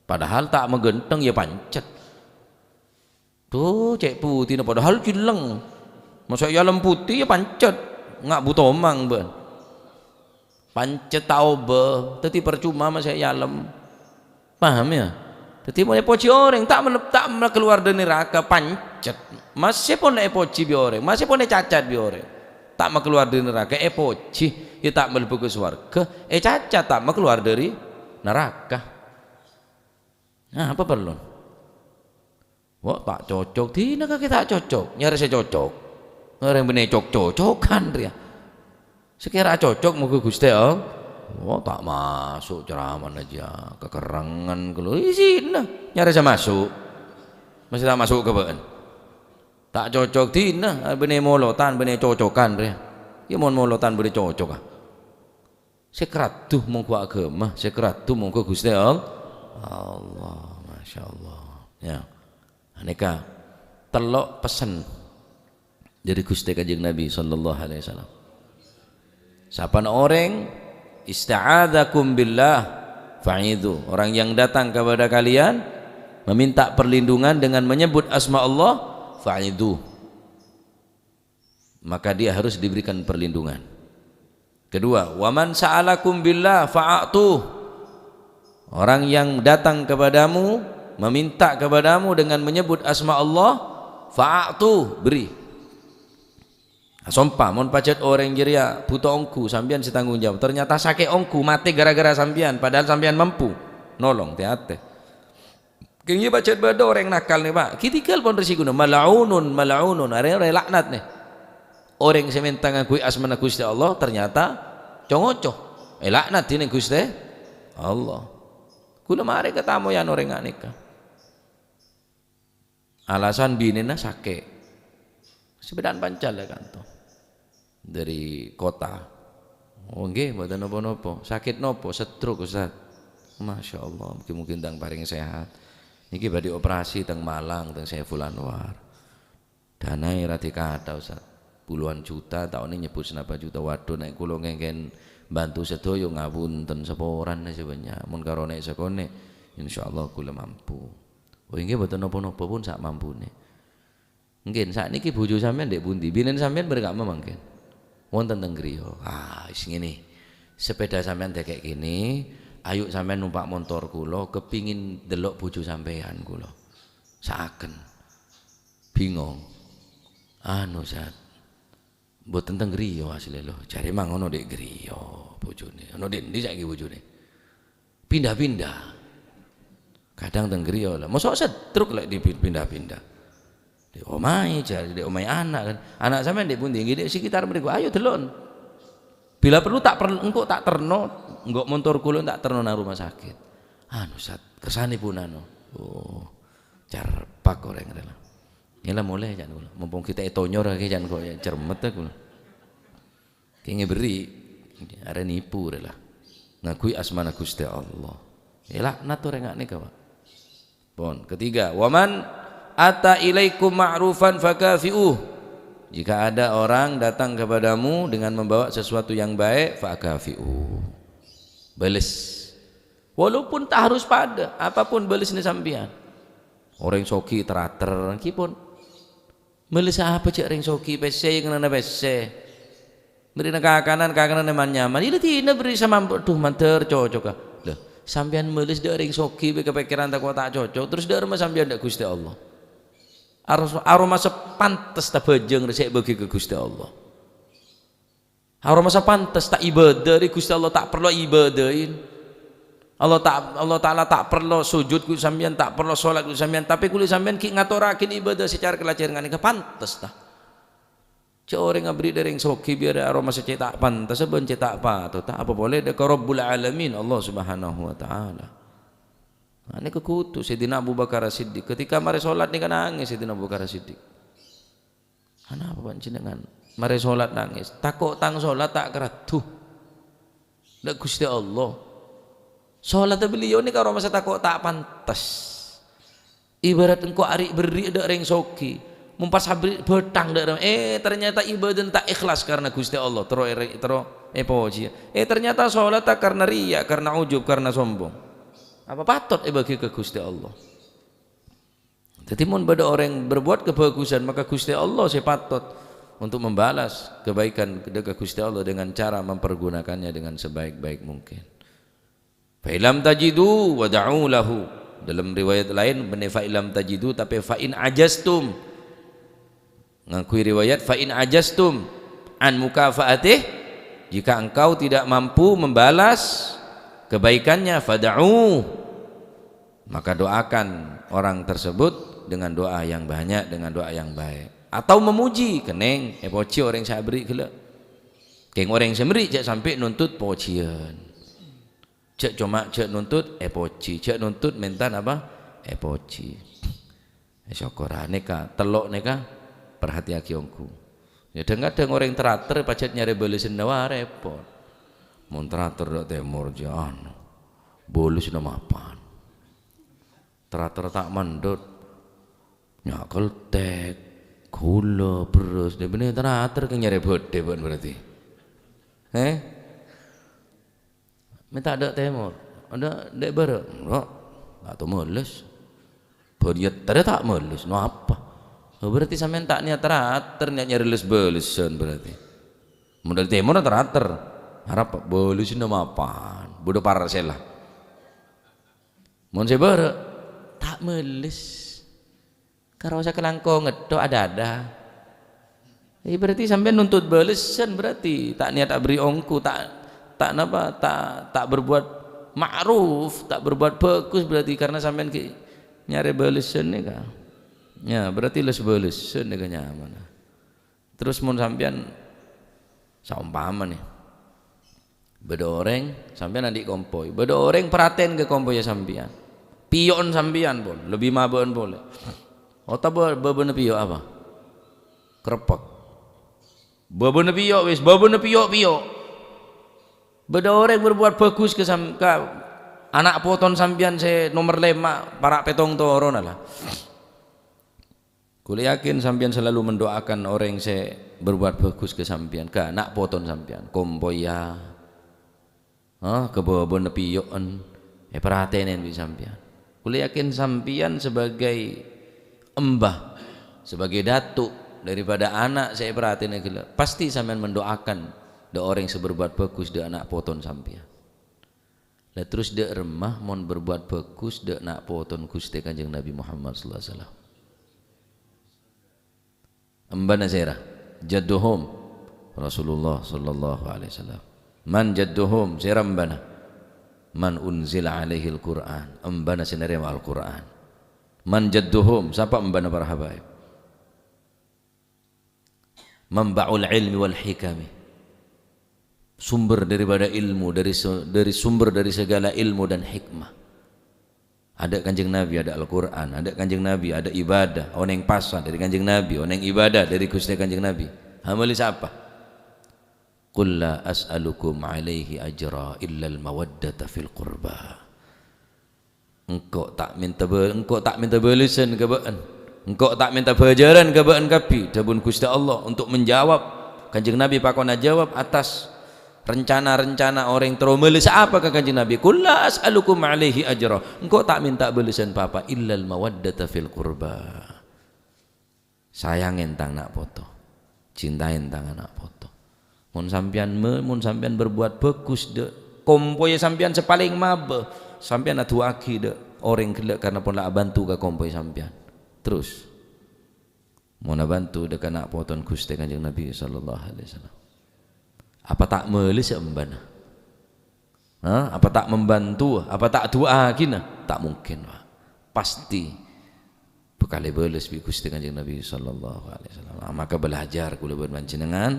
Padahal ta' maghântheng, ya pancet. Dhu, cè' putèna, padahal cellèng. Masa' èalem putè, ya pancet. Nga' bu tomang bâ'na. Pancet ta' obâ, dhâddhi parcoma masa' èalem. Paham, ya? Dhâddhi, mon èpojhi orèng, ta' mele-, ta' makalowar dâri naraka, pancet. Masè pon èpojhi bi' orèng, masè pon ècaca' bi' orèng. Ta' makalowar dâri naraka, èpojhi, ya ta' malebbhu ka sowarghâ, ècaca' ta' makalowar dâri naraka. Nah, apa parlo? Wa', ta' cocok, dina kakè ta' cocok, nyarè sè cocok. Orèng bânnè cok-cocokan rèya. Sakèra cocok, moghâ Ghustè, oh. Wa', ta' maso' ceramana jiyâ, kakerrengngan ghâllu. Isina, nyarè sè maso'. Masè ta' maso' ka bâ'na. Ta' cocok, dina, bânnè molotan, bânnè cocokan rèya. Ya mon molotan bânnè cocok, ah. Sè karaddhu mongghu aghâma, sè karaddhu mongghu Ghustè All-, Allah. Masya Allah. Ya. Anèka tello' pessen dâri Ghustè Kanjeng Nabi sallallahu alaihi wasallam. Sapana orèng, "Ista'adzakum billah, fa'idhu." Orang yang datang kepada kalian meminta perlindungan dengan menyebut asma Allah, fa'idhu. Maka dia harus diberikan perlindungan. Kedua, "Wa man sa'alakum billah fa'atuh." Orang yang datang kepadamu, meminta kepadamu dengan menyebut asma Allah, fa'atuh, beri. Asompa, mon pajhât orèng jârèya bhuto ongghu, sampèyan sè tanggung jawab. Ternyata sakè' ongghu, matè gara-gara sampèyan, padahal sampèyan mampu nolong, tè-atè. Kèngèng pajhât bâdâ orèng nakal nè, Pak. Ghi' tèngghâl pon rèsikona. Mal'unun, mal'unun. Arèya orèng laknat nè. Orèng sè mènta ngangghuy asmana Ghustè Allah, ternyata co-ngoco. Èlaknat dhinèng Ghustè Allah. Ghulâ marè katamoyan orèng nga' nèka. Alasan binèna sakè'. Sapèdaan pancal è kanto. Dâri kottha. "Oh, ngghi, mboten napa-napa." "Sakèt napa?" "Stroke, Ustaz." "Masya Allah, mungkin-mungkin tang parèng sehat. Nèkè bhâdhi operasi teng Malang, teng Saiful Anwar. Danaè ra dhikathâ, Ustaz. Puluhan juta, ta' onèng nyebbhut sanapa juta. Waduh, nèk kaulâ kèngèng bantu sadhâjâ, ngapunten, saporana sè bânnya'. Mon karo nèk sakonè', insyaallah kaulâ mampu." "Oh, ngghi, mboten napa-napa pon, samampuna." "Ngghi, saknèkè bhujhu sampèyan dâ' pundi? Binèn sampèyan bârâmma mangkèn?" "Wonten teng ghâriyâ." "Ah, wis ngènè. Sepèda sampèyan dâkè' kènè, ayu' sampèyan nompa' montor kaulâ, kepingin delok bhujhu sampèyan kaulâ." Saaken. Bingong. "Anu, Zat, mboten teng ghâriyâ asli, lo. Jârèya mang ono dâ' ghâriyâ bhujhuna. Ono dâ' endi saknèkè bhujhuna?" Pinda-pinda. Kadhâng teng ghâriyâ la. Mosok stroke lè' dipin-, pinda-pinda. Dâ' omaè, jârèya dâ' omaè ana', kan. "Ana' sampèyan dâ' pundi?" "Ngghi, dâ' sekitar mrèko." "Ayo delok." "Bilâ perlu ta' perl-, engko' ta' terno, engko' montor kaulâ ta' terno nang rumah sakit." "Anu, Zat, kersanè pon anu." Oh, carpak orèng rèya la. Ngèla molè, can kaulâ. Mompong kita ètonyor lagi, can kaulâ, cermet kaulâ. Kèngèng bârri', arè nipu rè la. Ngangghuy asmana Ghustè Allah. Èlaknat orèng nga' nèka, Pak. Pon. Ketiga, "Wa man ata ilaikum ma'rufan fakafi'uh." Jika ada orang datang kepadamu dengan membawa sesuatu yang baik, fakafi'uh. Bâles. Walaupun ta' harus padâ, apapun bâlesna sampèyan. Orèng soghi ter-ater, ghi pon. Mèlè sapa jhâ' rèng soghi, pèssè ya kennengnganna pèssè. Bherri'na kakanan, kakananna man-nyaman. Iyâ la dina bherri' samampo, dhu, mandhâr cocoka. Lha, sampèyan mèlè dâ' rèng soghi bhâi kapèkkèran tako' ta' cocok, terros dâ' remma sampèyan dâ' Ghustè Allah. Aros-, aromasa pantes tabhâjâng rè sè èbâghi ka Ghustè Allah. Aromasa pantes ta' ibâdâ rè Ghustè Allah, ta' parlo ibâdâi. Allah ta-, Allah Ta'ala ta' parlo sujud ghulâ sampèyan, ta' parlo sholat ghulâ sampèyan, tapè ghulâ sampèyan ghi' ngatorraghi ibâdâ secara kalajâr nganèka pantes, ta? Jhâ' orèng aberri' dâ' rèng soghi biyâ aromasa cè' ta' pantessa bân cè' ta' patodda, apa polè dâ' ka Rabbul Alamin, Allah Subhanahu wa Ta'ala. Nah, nèka kodhu Sayyidina Abu Bakar As-Siddiq. Ketika marè sholat nèka nangès Sayyidina Abu Bakar As-Siddiq. "Anapa panjhennengngan marè sholat nangès?" "Tako' tang sholat ta' karaddhu dâ' Ghustè Allah." Sholatta beliau nèka aromasa tako' ta' pantes. Ibarat engko' ari' berri' dâ' rèng soghi, mon pas abri' bâthang dâ' rèng, eh, ternyata ibadahna ta' ikhlas karena Ghustè Allah, terro èrè-, terro èpojhi. Eh, ternyata sholata karena riya, karena ujub, karena sombong. Apa patot èbâghi ka Ghustè Allah? Dhâddhi, mon bâdâ orèng berbuat kebagusan, maka Ghustè Allah sè patot untuk membalas kebaikan dâ' ka Ghustè Allah dengan cara mempergunakannya dengan sebaik-baik mungkin. "Fa illam tajidu wad'u lahu." Dalam riwayat lain, bânnè "fa illam tajidu", tapè "fa in ajaztum." Ngangghuy riwayat "fa in ajaztum an mukafaatih", jika engkau tidak mampu membalas kebaikannya, "fad'u." Maka doakan orang tersebut dengan doa yang banyak, dengan doa yang baik. Atau memuji, kenning, èpojhi orèng sè abri' ghellâ'. Kèng orèng sè mèri' jhâ' sampè' nuntut pojhiyân. Jhâ' coma, jhâ' nuntut èpojhi, jhâ' nuntut mènta napa? Èpojhi. Eh, sokkor, ah, nèka, tello' nèka, parhatèyaghi ongghu. Ya, dhâng-kadhâng orèng terater pajhât nyarè bâlessanna, wah, repot. Mon terater dâ' tèmor, jhâ' anu, bâlessanna mapan. Terater ta' mandhut. Nya' keltek, ghulâ, bherrâs, dhâbinè terater kè nyarè bâdâ bân berarti. Heh? Mènta dâ' tèmor, dâ', dâ' bârâ'. Enggak, ta' tao mèlès. Bâriyat tadâ' ta' mèlès, napa? Oh, berarti sampèyan ta' niyat terater, niyat nyarè lès-bâlessan berarti. Mon dâri tèmor terater, arapa bâlessanna mapan, bâdâ parsèlla. Mon sè bârâ', ta' mèlès. Karo sakalangkong ngetto' ada-ada. Eh, berarti sampèyan nuntut bâlessan berarti. Ta' niyat abri' ongghu, ta', ta' napa, ta', ta' berbuat ma'ruf, ta' berbuat bagus berarti karena sampèyan ghi' nyarè bâlessan nèka. Ya, berarti lès-bâlessan nèka nyamana. Terus mon sampèyan, saompama nè, bâdâ orèng, sampèyan andi' kompoy. Bâdâ orèng parhatèn ka kompoyya sampèyan. Piyo'en sampèyan pon, lebbi mabâ'ân polè. Otabâ bâbâna piyo' apa? Kreppek. Bâbâna piyo' wis, bâbâna piyo'-piyo'. Bâdâ orèng berbuat bagus ka sam-, ka ana' poton sampèyan sè nomer lèma', para' pètong toronna la. Kulâ yakin sampèyan selalu mendoakan orèng sè berbuat bagus ka sampèyan, ka ana' poton sampèyan, kompoyya, ha, ka bâbâna piyo'en, èparhatènè bi' sampèyan. Kulâ yakin sampèyan sebagai embah, sebagai datu' daripada ana' sè èparhatènè ghellâ', pasti sampèyan mendoakan dâ' orèng sè berbuat bagus dâ' ana' poton sampèyan. La terros dâ' remma mon berbuat bagus dâ' na' poton Ghustè Kanjeng Nabi Muhammad sallallahu alaihi wasallam. Embana sèra? Jadduhum Rasulullah sallallahu alaihi wasallam. Man jadduhum? Sèra embana? Man unzila alaihil Qur'an. Embana sè narèma Al-Qur'an. Man jadduhum? Sapa embana para habaib? Manba'ul ilmi wal hikami. Sumber daripada ilmu, dari se-, dari sumber dari segala ilmu dan hikmah. Ada Kanjeng Nabi, ada Al-Qur'an, ada Kanjeng Nabi, ada ibadah, onèng pasa dari Kanjeng Nabi, onèng ibadah dari Ghustè Kanjeng Nabi. Amali sapa? "Qul la as'alukum alaihi ajra illal mawaddata fil qurba." Engko' ta' mènta bâ-, engko' ta' mènta bâlessan ka bâ'ân. Engko' ta' mènta bhâjârân ka bâ'ân kabbhi, dhâbuna Ghustè Allah untuk menjawab. Kanjeng Nabi pakon ajâwâb atas rencana-rencana orèng terro mèlès apa ka Kanjeng Nabi? "Qul la as'alukum alaihi ajra." Engko' ta' mènta bâlessan pa-apa, "illal mawaddata fil qurba." Sayangè tang na' poto. Cintaè tang ana' poto. Mon sampèyan me-, mon sampèyan berbuat bagus dâ', kompoyya sampèyan sè palèng mabâ, sampèyan adu'aaghi dâ' orèng ghellâ' karna pon la abhânto ka kompoyya sampèyan. Terros, mon abhânto dâ' ka na' poton Ghustè Kanjeng Nabi sallallahu alaihi wasallam. Apa ta' mèlès embana? Ha? Apa ta' membantu? Apa ta' du'aaghina? Ta' mungkin, Pak. Pasti bhâkal èbâles bi' Ghustè Kanjeng Nabi sallallahu alaihi wasallam. Ah, maka belajar kaulâ bân panjhennengan,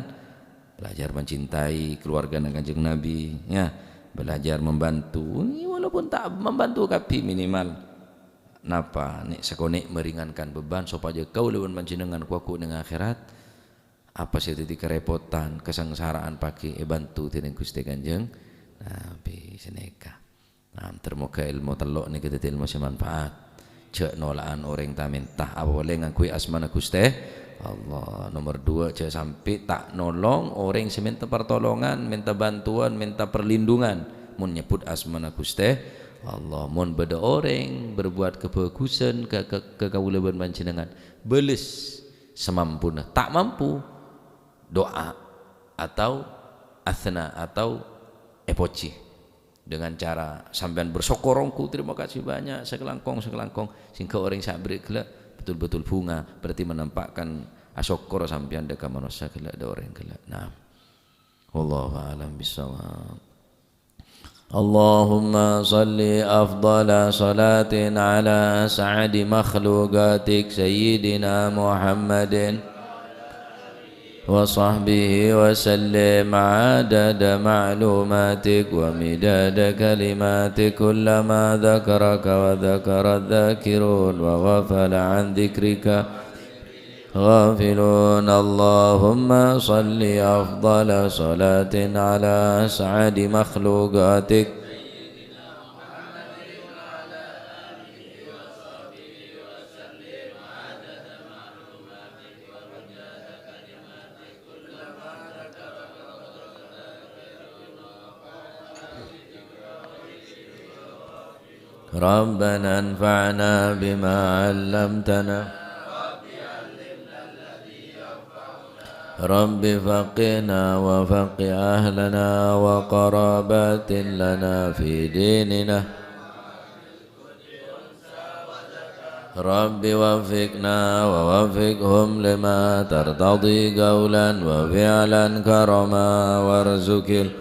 belajar mencintai keluargana Kanjeng Nabi, ya. Belajar membantu, walaupun ta' membantu kabbhi, minimal napa, nè' sakonè' meringankan beban sopajâ kaulâ bân panjhennengan kowaghu neng akhèrat. Apa sè dhâddhi karèpotan, kasangsaraan paghi èbhânto dènèng Ghustè Kanjeng Nabi sanèka. Nah, ter-, moghâ èlmo tello' nèka dhâddhi èlmo sè manfaat. Jhâ' nola'an orèng ta-mènta, apa polè ngangghuy asmana Ghustè Allah. Nomer dua, jhâ' sampè' ta' nolong orèng sè mènta partolongan, mènta bantuan, mènta perlindungan. Mon nyebbhut asmana Ghustè Allah, mon bâdâ orèng berbuat kebagusan ka, ka, ka kaulâ bân panjhennengngan, bâles samampuna. Ta' mampu, du'a atau atsna atau èpojhi. Dengan cara sampèyan bersyukur ongghu, "Terima kasih banyak, sakalangkong, sakalangkong." Sehingga orèng sè aberri' ghellâ' betul-betul bhunga, berarti menampakkan asokkor sampèyan dâ' ka manossa ghellâ', dâ' orèng ghellâ'. Nah. Wallahu a'lam bissawab. اللهم صل أفضل صلاة على أسعد مخلوقاتك سيدنا محمد وصحبه وسلم عدد معلوماتك ومداد كلماتك، كلما ذكرك وذكر الذاكرون وغفل عن ذكرك غافلون. اللهم صل أفضل صلاة على أسعد مخلوقاتك ربنا انفعنا بما علمتنا. رب فقهنا وفقه أهلنا وقرابات لنا في ديننا. رب وفقنا ووفقهم لما ترتضي قولا وفعلا كرما وارزق ال-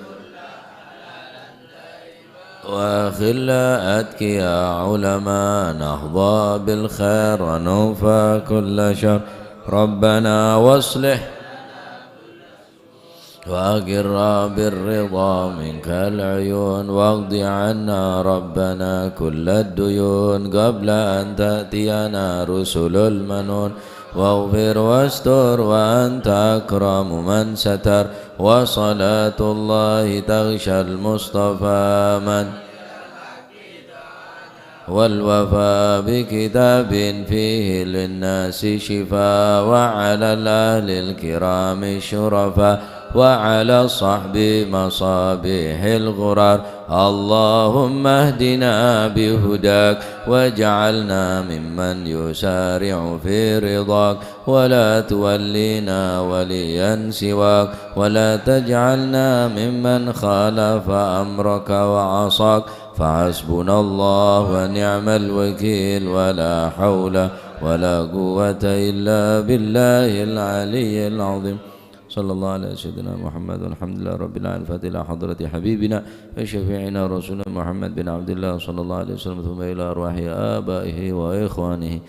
وأخلاء أتقياء علماء نحظى بالخير ونوفى كل شر. ربنا واصلح وأقر بالرضا منك العيون، واقض عنا ربنا كل الديون قبل أن تأتينا رسل المنون، واغفر واستر وأنت أكرم من ستر، وصلاة الله تغشى المصطفى من والوفاء بكتاب فيه للناس شفاء، وعلى الأهل الكرام الشرفاء، وعلى الصحب مصابيح الغرار. اللهم اهدنا بهداك، واجعلنا ممن يسارع في رضاك، ولا تولنا وليا سواك، ولا تجعلنا ممن خالف أمرك وعصاك، فحسبنا الله ونعم الوكيل، ولا حول ولا قوة إلا بالله العلي العظيم. صلى الله على سيدنا محمد، والحمد لله رب العالمين. الفاتحة إلى حضرة حبيبنا وشفيعنا رسولنا محمد بن عبد الله، صلى الله عليه وسلم، ثم إلى أرواح آبائه وإخوانه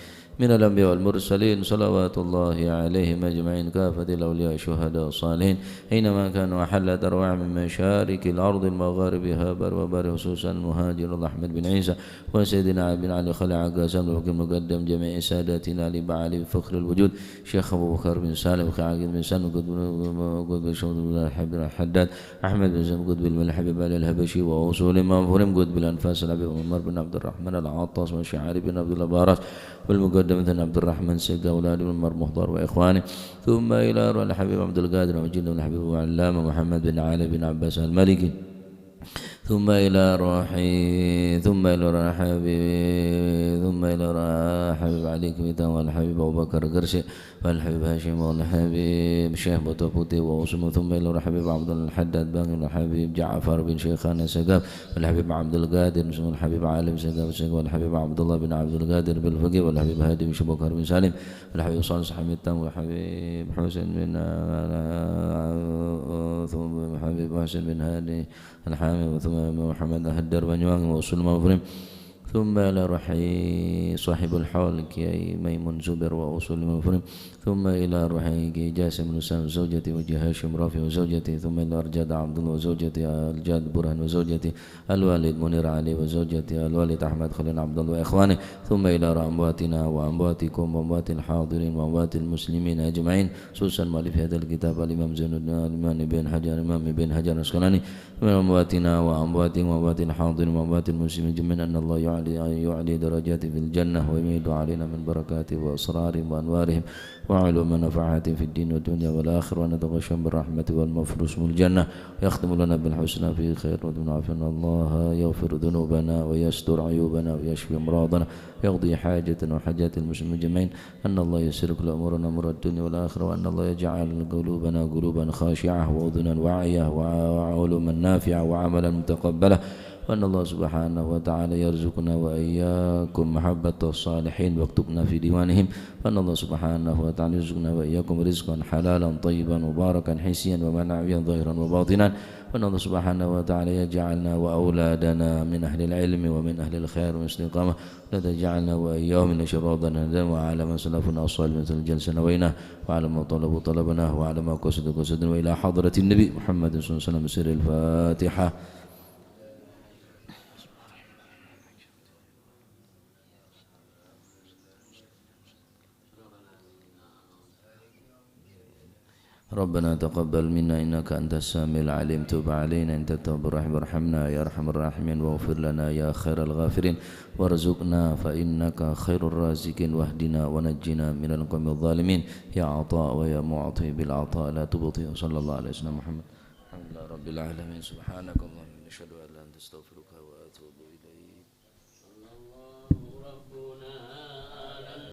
من الأنبياء والمرسلين، صلوات الله عليهم أجمعين، كافة الأولياء، الشهداء، الصالحين، أينما كانوا، وحلت أرواح من مشارق الأرض المغاربها بر وبر، خصوصا المهاجر أحمد بن عيسى وسيدنا علي بن علي خليل عكاظ، الفقيه المقدم، جميع ساداتنا آل علي فخر الوجود، شيخ أبو بكر بن سالم، شيخ عقيل بن سالم، قطب، قطب الشمس، الحبيب الحداد، أحمد بن سالم، قطب الملك، الحبيب علي الحبشي، وأصول المنفورين، قطب الأنفاس، الحبيب عمر بن عبد الرحمن العطاس، والشيخ علي بن عبد الله باراس، والمقدم مثل عبد الرحمن سقا، والآل بن عمر مختار وإخوانه، ثم إلى روح الحبيب عبد القادر، وجده الحبيب وعلامة محمد بن علي بن عباس المالكي، ثم إلى روحي، ثم إلى روح الحبيب، ثم إلى روح الحبيب علي كويتا، والحبيب أبو بكر قرشي، والحبيب هاشم، والحبيب شيخ بطوبوتي وأصول، ثم إلى روح الحبيب عبد الله الحداد باقي، والحبيب جعفر بن شيخان سقاف، والحبيب عبد القادر، والحبيب عالم سقاف سقاف، والحبيب عبد الله بن عبد القادر بالفقيه، والحبيب هادي بن شبكر بن سالم، والحبيب صالح حميد تام، والحبيب حسين بن، ثم الحبيب محسن بن هادي الحامي، ثم محمد الهدار بنيوان وأصول المنفورين، ثم إلى روح صاحب الحول كياي ميمون زبير وأصول المنفورين، ثم إلى روح كياي جاسم بن سام وزوجته، وجي هاشم رافي وزوجته، ثم إلى أرجاد عبد الله وزوجته، أرجاد برهان وزوجته، الوالد منير علي وزوجته، الوالد أحمد خليل عبد الله وإخوانه، ثم إلى أمواتنا وأمواتكم وأموات الحاضرين وأموات المسلمين أجمعين، خصوصا مؤلف هذا الكتاب الإمام زين الدين، الإمام ابن حجر، الإمام ابن حجر العسقلاني، من أمواتنا وأمواتهم وأموات الحاضرين وأموات المسلمين جميعا، أن الله يعلم أن يعلي درجاتهم في الجنة ويميد علينا من بركاتهم وأسرارهم وأنوارهم وعلوم نفعاتهم في الدين والدنيا والآخرة، وأن يتغشاهم بالرحمة والمفروش من الجنة، ويختم لنا بالحسنى في خير والعافية. أن الله يغفر ذنوبنا ويستر عيوبنا ويشفي أمراضنا ويقضي حاجتنا وحاجات المسلمين أجمعين. أن الله يسر كل أمورنا أمور الدنيا والآخرة، وأن الله يجعل قلوبنا قلوبا خاشعة وأذنا واعية وعلما نافعا وعملا متقبلا، وأن الله سبحانه وتعالى يرزقنا وإياكم محبة الصالحين ويكتبنا في ديوانهم، وأن الله سبحانه وتعالى يرزقنا وإياكم رزقا حلالا طيبا مباركا حسيا ومعنويا ظاهرا وباطنا، وأن الله سبحانه وتعالى يجعلنا وأولادنا من أهل العلم ومن أهل الخير والاستقامة، لا تجعلنا وإياهم من شرار ذنوبنا وعلى من سلفنا الصالح مثل الجلسة نوينا، وعلى ما طلبوا طلبنا، وعلى ما قصدوا قصدنا، وإلى حضرة النبي محمد صلى الله عليه وسلم سر الفاتحة. ربنا تقبل منا إنك أنت السميع العليم، تب علينا أنت التواب الرحيم، وارحمنا يا أرحم الراحمين، واغفر لنا يا خير الغافرين، وارزقنا فإنك خير الرازقين، واهدنا ونجنا من القوم الظالمين، يا عطاء ويا معطي بالعطاء لا تبطئ. صلى الله على سيدنا محمد. الحمد لله رب العالمين. سبحانك اللهم، نشهد أن لا إله إلا أنت، أستغفرك وأتوب إليك.